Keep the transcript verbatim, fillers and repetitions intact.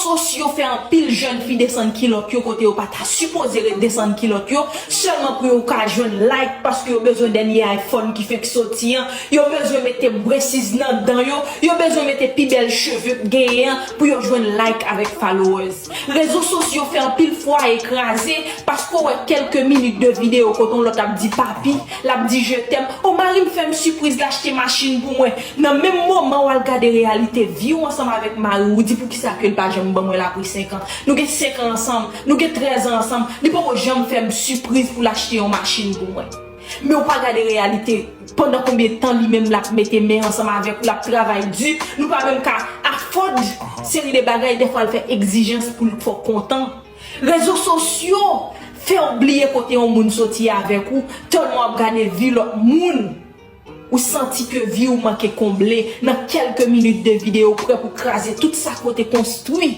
sosyo fè anpil jèn fi desann kilòt yo kote yo pa ta sipoze ret desann kilòt yo, sèlman pou yo ka jwenn like, paske yo bezwen dènye iPhone ki fenk soti an, yo bezwen mete braces nan dan yo, yo bezwen mete pi bèl cheve k genyen an pou yo jwenn like avèk followers. Rezo sosyo fè anpil fwaye kraze paske w wè kèlke minit de videyo kote yon lòt ap di papi, l ap di je t'aime, o mari m fè m sipriz, l achte machin pou mwen. Nan menm moman w al gade reyalite vi w ansanm avèk mari w, ou di poukisa ke l pa janm ban mwen l apre senk an. Nou gen senk an ansanm, nou gen trèz an ansanm, li poko janm fè m sipriz pou l achte yon machin pou mwen. Men w pa gade reyalite, pandan konbyen tan li menm l ap mete men ansanm avèk ou, l ap travay di, nou pa menm ka afford seri de bagay, dèfwa l fè egzijans pou l fè w kontan. Rezo sosyo fè w bliye kote yon moun soti avèk ou, tèlman w ap gade vi lòt moun. Ou santi ke vi w manke konble. Nan kèlke minit de videyo, ou prè pou kraze tout sa ke w te konstwi.